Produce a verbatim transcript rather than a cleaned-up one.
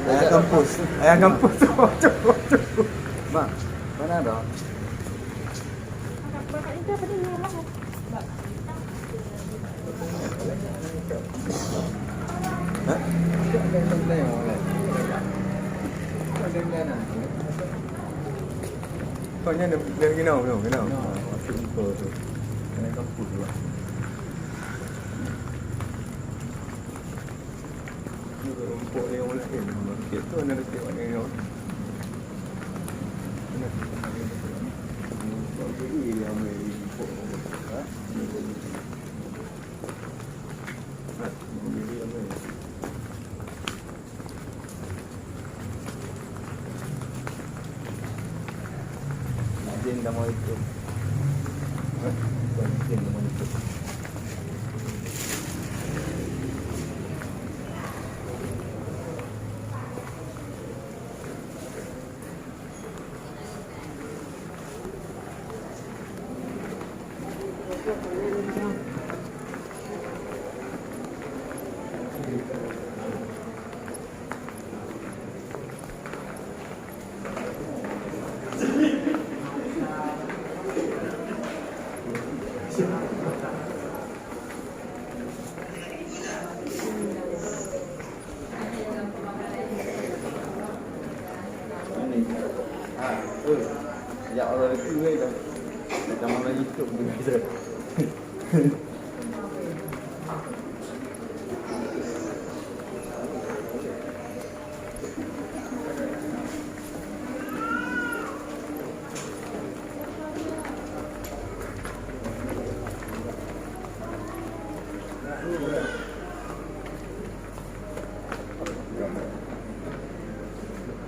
Ayah kampus. Ayah kampus. Bang, mana ada? Hah? Kau nyan dari, dari Ginau, Ginau, Ginau. Ginau. Ah, masuk info tu. Kena kampus juga. Ni rumput ni orang lain. Sikit tu ada dekat mana ni. Kena kita ambil dekat ni. Rumput jadi dia ambil rumput. Ha? Ni jadi. Ha? Ni jadi ambil. Izin kamu itu. Izin kamu itu. Ya Allah, itu kan macam mana YouTube tu.